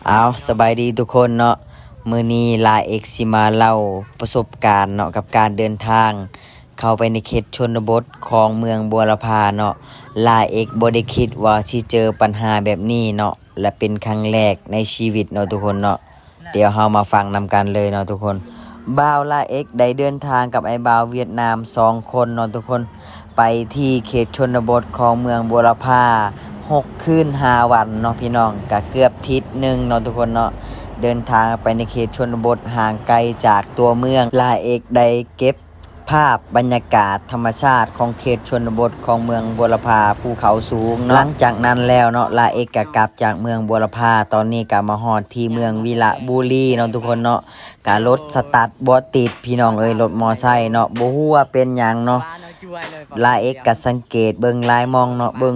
ເອົາ ສະບາຍດີທຸກຄົນເນາະ, ມື້ນີ້ລາເອັກຊິມາເລົ່າປະສົບການເນາະ ກັບການເດີນທາງເຂົ້າໄປໃນເຂດຊົນນະບົດຂອງເມືອງບົວລະພາເນາະ. ລາເອັກບໍ່ໄດ້ຄິດວ່າຊິເຈີປັນຫາແບບນີ້ເນາະ ແລະ ເປັນຄັ້ງແລກໃນຊີວິດເນາະທຸກຄົນເນາະ. ດຽວເຮົາມາຟັງນຳກັນເລີຍເນາະທຸກຄົນ. ບ່າວລາເອັກໄດ້ເດີນທາງກັບອ້າຍບ່າວຫວຽດນາມສອງຄົນເນາະທຸກຄົນ ໄປທີ່ເຂດຊົນນະບົດຂອງເມືອງບົວລະພາ ຫົກຄືນຫ້າວັນເນາະພີ່ນ້ອງ, ກະເກືອບທິດໜຶ່ງເນາະທຸກຄົນເນາະ. ເດີນທາງໄປໃນເຂດຊົນນະບົດຫ່າງໄກຈາກຕົວເມືອງ, ລາເອັກໄດ້ເກັບ ພາບບັນຍາກາດທຳມະຊາດຂອງເຂດຊົນນະບົດຂອງເມືອງບົວລະພາ ພູເຂົາສູງເນາະ. ຫຼັງຈາກນັ້ນແລ້ວເນາະ ລາເອັກກະກັບຈາກເມືອງບົວລະພາ, ຕອນນີ້ກະມາຮອດທີ່ເມືອງວິລະບູລີເນາະທຸກຄົນເນາະ. ກະລົດສະຕາດບໍ່ຕິດພີ່ນ້ອງເອີຍ, ລົດມໍໄຊເນາະ, ບໍ່ຮູ້ວ່າເປັນຫຍັງເນາະ. ລາເອັກກະສັງເກດເບິ່ງຫຼາຍໝ່ອງເນາະ, ເບິ່ງ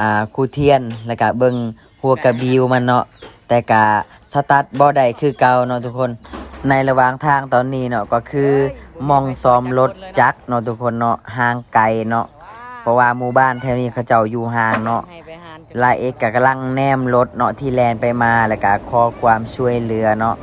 ອ່າ ຄູທຽນ ແລ້ວກະເບິ່ງ ຫົວກະບິວມັນເນາະ, ແຕ່ກະສະຕາດບໍ່ໄດ້ຄືເກົ່າເນາະທຸກຄົນ. ໃນລະຫວ່າງທາງຕອນນີ້ເນາະ ກໍຄືໝ່ອງສ້ອມລົດຈັກເນາະທຸກຄົນເນາະ, ຫ່າງໄກເນາະ ເພາະວ່າໝູ່ບ້ານແຖວນີ້ເຂົາເຈົ້າຢູ່ຫ່າງເນາະ. ລາເອັກກະກຳລັງແນມລົດເນາະ ທີ່ແລ່ນໄປມາ ແລ້ວກະຂໍຄວາມຊ່ວຍເຫຼືອເນາະ.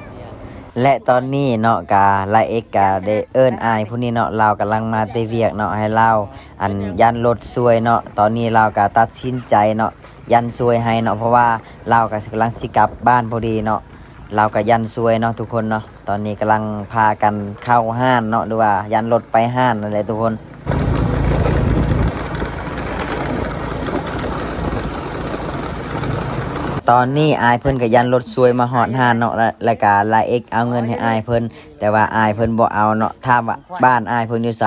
ແລະ ຕອນນີ້ເນາະ ກະລາເອັກກະໄດ້ເອີ້ນອ້າຍຜູ້ນີ້ເນາະ, ລາວກຳລັງມາແຕ່ວຽກເນາະ, ໃຫ້ລາວ ອັນ ຢັນລົດຊ່ວຍເນາະ. ຕອນນີ້ລາວກະຕັດສິນໃຈເນາະ ຢັນຊ່ວຍໃຫ້ເນາະ, ເພາະວ່າລາວກະກຳລັງຊິກັບບ້ານພໍດີເນາະ, ລາວກະຢັນຊ່ວຍເນາະທຸກຄົນເນາະ. ຕອນນີ້ກຳລັງພາກັນເຂົ້າຮ້ານເນາະ ຫຼືວ່າຢັນລົດໄປຮ້ານນັ້ນແຫຼະທຸກຄົນ. ຕອນນີ້ອ້າຍເພິ່ນກະຢັນລົດຊ່ວຍມາຮອດຮ້ານເນາະ ແລະ ແລ້ວກະລາເອັກເອົາເງິນໃຫ້ອ້າຍເພິ່ນ, ແຕ່ວ່າອ້າຍເພິ່ນບໍ່ເອົາເນາະ. ຖາມວ່າບ້ານອ້າຍເພິ່ນຢູ່ໃສ?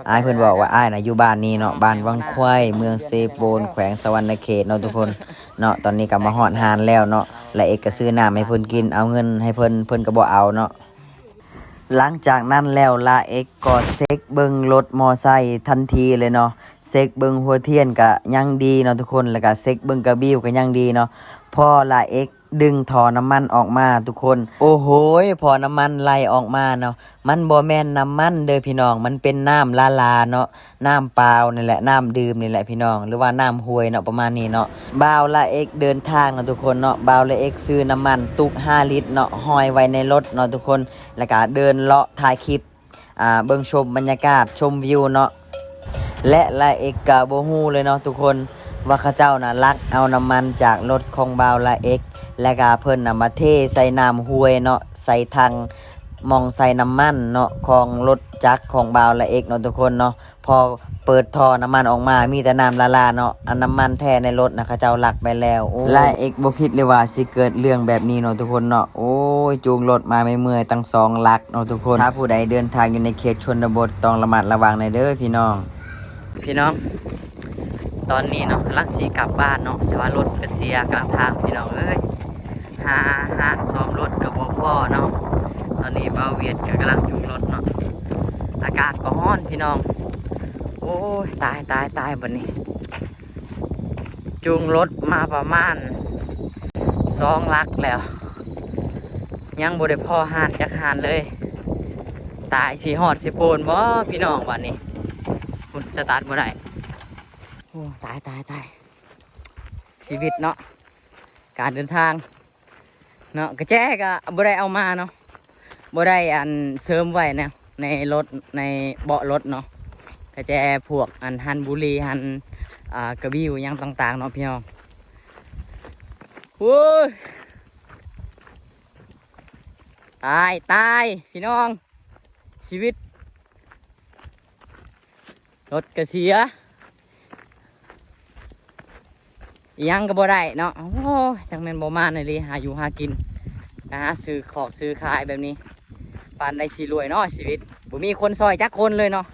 ອ້າຍເພິ່ນບອກວ່າອ້າຍນະຢູ່ບ້ານນີ້ເນາະ, ບ້ານວັງຄວາຍ ເມືອງເຊໂປນ ແຂວງສະຫວັນນະເຂດເນາະທຸກຄົນເນາະ. ຕອນນີ້ກະມາຮອດຮ້ານແລ້ວເນາະ, ລາເອັກກະຊື້ນ້ຳໃຫ້ເພິ່ນກິນ, ເອົາເງິນໃຫ້ເພິ່ນ, ເພິ່ນກະບໍ່ເອົາເນາະ. ຫຼັງຈາກນັ້ນແລ້ວ ລາເອັກກໍເຊັກເບິ່ງລົດມໍໄຊທັນທີເລີຍເນາະ, ເຊັກເບິ່ງຫົວທຽນກະຍັງດີເນາະທຸກຄົນ, ແລ້ວກະເຊັກເບິ່ງກະບິວກະຍັງດີເນາະ. ພໍລາເອັກ ດຶງທໍ່ນ້ຳມັນອອກມາທຸກຄົນ. ໂອ້ໂຫຍ ພໍນ້ຳມັນໄຫຼອອກມາເນາະ, ມັນບໍ່ແມ່ນນ້ຳມັນເດີພີ່ນ້ອງ, ມັນເປັນນ້ຳລາໆເນາະ, ນ້ຳເປົ່ານີ້ແຫຼະ, ນ້ຳດື່ມນີ້ແຫຼະພີ່ນ້ອງ, ຫຼືວ່ານ້ຳຫ້ວຍເນາະ, ປະມານນີ້ເນາະ. ບ່າວລາເອັກເດີນທາງເນາະທຸກຄົນເນາະ, ບ່າວລາເອັກຊື້ນ້ຳມັນຕຸກຫ້າລິດເນາະ, ຫ້ອຍໄວ້ໃນລົດເນາະທຸກຄົນ, ແລ້ວກະເດີນເລາະຖ່າຍຄລິບ ອ່າ ເບິ່ງຊົມບັນຍາກາດ ຊົມວິວເນາະ. ແລະ ລາເອັກກະບໍ່ຮູ້ເລີຍເນາະທຸກຄົນ ວ່າເຂົາເຈົ້ານະລັກເອົານ້ຳມັນຈາກລົດຂອງບ່າວລາເອັກ ແລະກະເພິ່ນນະມາເທໃສ່ນ້ຳຫ້ວຍເນາະ, ໃສ່ຖັງໝ່ອງໃສ່ນ້ຳມັນເນາະ ຂອງລົດຈັກຂອງບ່າວລາເອັກເນາະທຸກຄົນເນາະ. ພໍເປີດທໍ່ນ້ຳມັນອອກມາ ມີແຕ່ນ້ຳລາໆເນາະ, ອັນນ້ຳມັນແທ້ໃນລົດນະ ເຂົາເຈົ້າລັກໄປແລ້ວ. ໂອ້ ລາເອັກບໍ່ຄິດເລີຍວ່າຊິເກີດເລື່ອງແບບນີ້ເນາະທຸກຄົນເນາະ. ໂອ້ຍ ຈູງລົດມາເມື່ອຍໆ ຕັ້ງສອງຫຼັກເນາະທຸກຄົນ. ຖ້າຜູ້ໃດເດີນທາງຢູ່ໃນເຂດຊົນນະບົດ ຕ້ອງລະມັດລະວັງແດ່ເດີພີ່ນ້ອງ. ພີ່ນ້ອງ ຕອນນີ້ເນາະ ກຳລັງຊິກັບບ້ານເນາະ, ແຕ່ວ່າລົດກະເສຍກາງທາງພີ່ນ້ອງເອີຍ. ຫາຮ້ານສ້ອມລົດກະບໍ່ພໍເນາະ. ຕອນນີ້ບ່າວຫວຽດກະກຳລັງຈູງລົດເນາະ. ອາກາດກໍຮ້ອນພີ່ນ້ອງ. ໂອ້ຍ ຕາຍ ຕາຍ ຕາຍ ບັດນີ້. ຈູງລົດມາປະມານສອງຫຼັກແລ້ວ ຍັງບໍ່ໄດ້ພໍ້ຮ້ານຈັກຮ້ານເລີຍ. ຕາຍ ຊິຮອດຊິໂປນບໍ່ພີ່ນ້ອງບັດນີ້? ພຸ້ນ ສະຕາດບໍ່ໄດ້. ໂອ້ ຕາຍ ຕາຍ ຕາຍ. ຊີວິດເນາະ ການເດີນທາງເນາະ. ກະແຈກະບໍ່ໄດ້ເອົາມາເນາະ, ບໍ່ໄດ້ອັນເສີມໄວ້ນະ ໃນລົດ ໃນເບາະລົດເນາະ. ກະແຈພວກອັນຫັນບຸຫຼີ ຫັນ ອ່າ ກະບິວຫຍັງຕ່າງໆເນາະພີ່ນ້ອງ. ໂອ້ຍ ຕາຍ ຕາຍ ພີ່ນ້ອງ. ຊີວິດ ລົດກະເສຍ ອີ່ຫຍັງກະບໍ່ໄດ້ເນາະ. ໂອ້ຍ ຈັກແມ່ນບໍ່ມານອີ່ຫຼີ ຫາຢູ່ຫາກິນ ຫາຊື້ຂອກຊື້ຂາຍແບບນີ້ ປານໃດຊິລວຍເນາະຊີວິດ. ບໍ່ມີຄົນຊ່ອຍຈັກຄົນເລີຍເນາະ.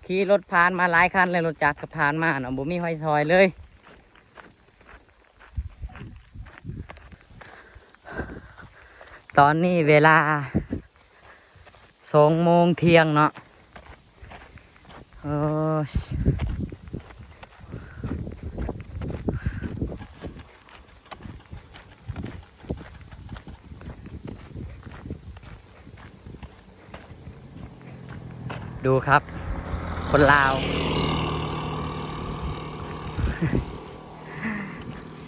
ຂີ່ລົດຜ່ານມາຫຼາຍຄັນແລ້ວ, ລົດຈັກກະຜ່ານມາເນາະ, ບໍ່ມີໃຜຊ່ອຍເລີຍ. ຕອນນີ້ເວລາສອງໂມງທ່ຽງເນາະ. ໂອ້ຍ ดูครับ คนลาว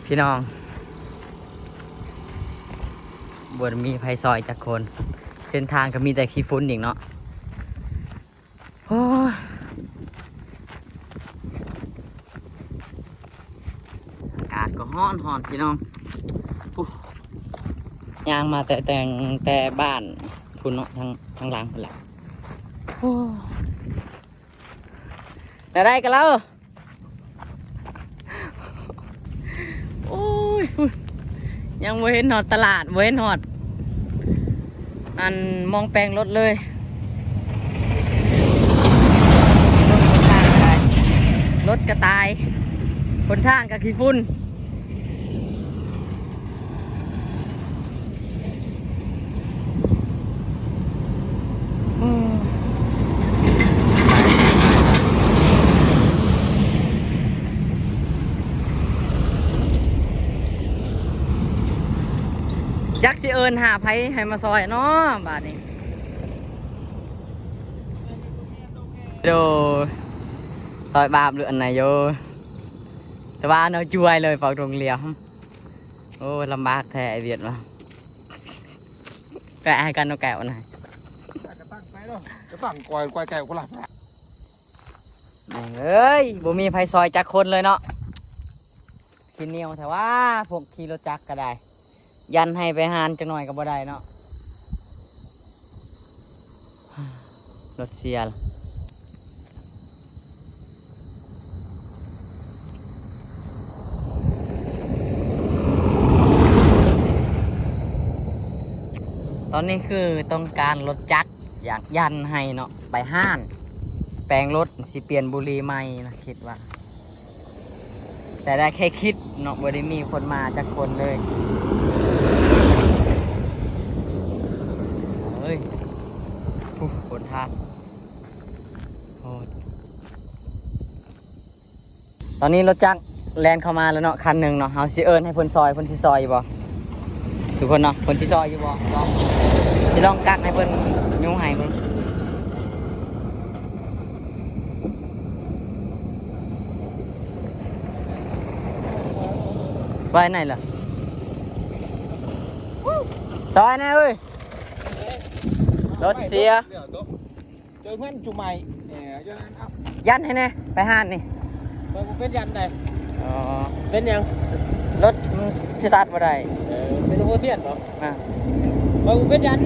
พี่น้อง ບໍ່ມີໃຜຊ່ອຍຈັກຄົນ ເສັ້ນທາງກໍມີແຕ່ຂີ້ຝຸ່ນອີກເນາະ. ໂອ້ຍ ອາກາດກໍຮ້ອນໆ ພີ່ນ້ອງ. ໂອ້ ຍ່າງມາແຕ່ ແຕ່ ແຕ່ບ້ານພຸ້ນເນາະ ທາງ ທາງຫຼັງພຸ້ນແຫຼະ. ໂອ້ ແນວໃດກໍເລົ່າ. ໂອ້ຍ ຍັງບໍ່ເຫັນຮອດຕະຫຼາດ ບໍ່ເຫັນຮອດອັນໝ່ອງແປງລົດເລີຍ. ລົດກໍຕາຍ ຫົນທາງກໍຂີ້ຝຸ່ນ. ຈັກຊິເອີ້ນຫາໃຜໃຫ້ມາຊ່ອຍເນາະບາດນີ້. ໂດຍ ຊ່ອຍບາບຫຼືອັນໃດໂຍ ແຕ່ວ່າເນາະ ຈວຍເລີຍ ປາກດົງຫຼຽວ. ໂອ້ຍ ລຳບາກແທ້ ໄອ້ວຽດວ່າ ແກະໃຫ້ກັນເນາະ ແກະອັນໃດ ຈະປັງໄປເນາະ ຈະປັງກວາຍ ກວາຍແກະຄົນລະ ແມ່ງເອີຍ ບໍ່ມີໃຜຊ່ອຍຈັກຄົນເລີຍເນາະ. ຂີ້ໜຽວແທ້ວ່າ ພວກຂີ່ລົດຈັກກໍໄດ້ ຢັນໃຫ້ໄປຫານຈັກໜ້ອຍກໍບໍ່ໄດ້ເນາະ. ລົດເສຍລະ ຕອນນີ້ຄືຕ້ອງການລົດຈັກ ຢາກຢັນໃຫ້ເນາະ ໄປຮ້ານແປງລົດ ຊິປ່ຽນບຸຫຼີໃໝ່ນະ ຄິດວ່າ. ແຕ່ໄດ້ແຄ່ຄິດເນາະ ບໍ່ໄດ້ມີຄົນມາຈັກຄົນເລີຍ. ເອີຍ ໂອ້ ຄົນທາງໂຫດ. ຕອນນີ້ລົດຈັກແລ່ນເຂົ້າມາແລ້ວເນາະ ຄັນໜຶ່ງເນາະ. ເຮົາຊິເອີ້ນໃຫ້ເພິ່ນຊ່ອຍ ເພິ່ນຊິຊ່ອຍຢູ່ບໍ່ ທຸກຄົນເນາະ? ເພິ່ນຊິຊ່ອຍຢູ່ບໍ່? ລອງ ຊິລອງກັກໃຫ້ເພິ່ນ ຍູ້ໃຫ້ເບິ່ງ. ໄວ້ໃນລະ ຊ່ອຍແດ່ເອີຍ ລົດເສຍ. ເຈີເງິນຈຸໃໝ່ ເອີ ຢ້ານເອົາ ຢັນໃຫ້ແດ່ ໄປຮ້ານນີ້ ຂ້ອຍບໍ່ເປັນຢັນໃດ. ອໍ ເປັນຫຍັງ? ລົດມັນສະຕາດບໍ່ໄດ້. ເອີ ເປັນຫົວທຽນບໍ? ອ່າ ຂ້ອຍບໍ່ເປັນຢັນ.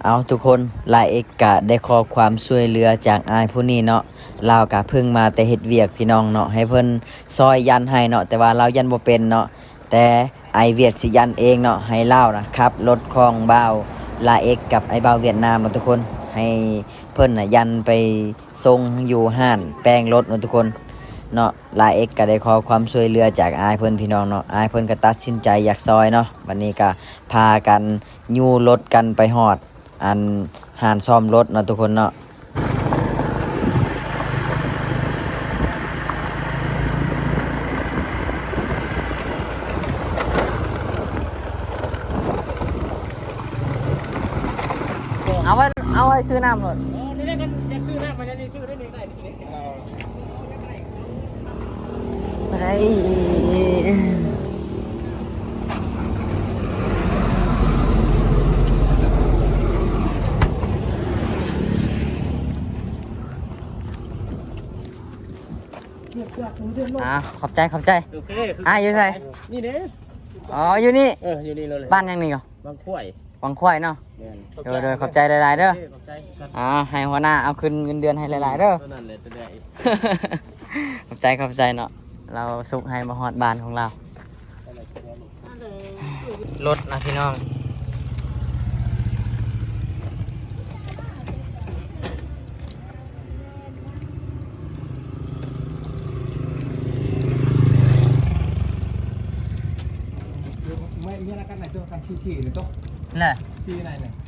ເອົາ ທຸກຄົນ ລາເອັກກະໄດ້ຂໍຄວາມຊ່ວຍເຫຼືອຈາກອ້າຍຜູ້ນີ້ເນາະ. ລາວກະເພິ່ງມາແຕ່ເຮັດວຽກ ພີ່ນ້ອງເນາະ ໃຫ້ເພິ່ນຊ່ອຍຢັນໃຫ້ເນາະ ແຕ່ວ່າລາວຢັນບໍ່ເປັນເນາະ. ແຕ່ອ້າຍຫວຽດຊິຢັນເອງເນາະ ໃຫ້ລາວນະຂັບລົດຂອງບ່າວລາເອັກກັບອ້າຍບ່າວຫວຽດນາມເນາະທຸກຄົນ ໃຫ້ເພິ່ນນະຢັນໄປສົ່ງຢູ່ຮ້ານແປງລົດເນາະທຸກຄົນເນາະ. ລາເອັກກໍໄດ້ຂໍຄວາມຊ່ວຍເຫຼືອຈາກອ້າຍເພິ່ນ ພີ່ນ້ອງເນາະ ອ້າຍເພິ່ນກໍຕັດສິນໃຈຢາກຊ່ອຍເນາະ. ບັດນີ້ກໍພາກັນຍູ້ລົດກັນໄປຮອດ ອັນຮ້ານສ້ອມລົດເນາະທຸກຄົນເນາະ. ເອົາໄວ້ ເອົາໄວ້ຊື້ນ້ຳໂລດ. ເອີ ນີ້ແຫຼະ ຄັນຢາກຊື້ນ້ຳມາແນວນີ້ຊື້ໄດ້ນີ້ ໄດ້ນີ້. ໄປ ອ່າ ຂອບໃຈ ຂອບໃຈ. ໂອເຄ ອ້າຍຢູ່ໃສ? ນີ້ເດ້. ອໍ ຢູ່ນີ້. ເອີ ຢູ່ນີ້ເລີຍ. ບ້ານຫຍັງນີ້ກໍ? ວັງຄວາຍ. ວັງຄວາຍເນາະ. ແມ່ນ. ໂດຍ ໂດຍ ຂອບໃຈຫຼາຍໆເດີ. ໂອເຄ ຂອບໃຈ. ອ່າ ໃຫ້ຫົວໜ້າເອົາຂຶ້ນເງິນເດືອນໃຫ້ຫຼາຍໆເດີ. ເທົ່ານັ້ນແຫຼະ ຈະໄດ້. ຂອບໃຈ ຂອບໃຈເນາະ ລາວຊຸກໃຫ້ມາຮອດບ້ານຂອງລາວ. ລົດນະພີ່ນ້ອງ. ແຫຼະ ຊີ້ໆນີ້ຕົກ ຊີ້ໃນນີ້.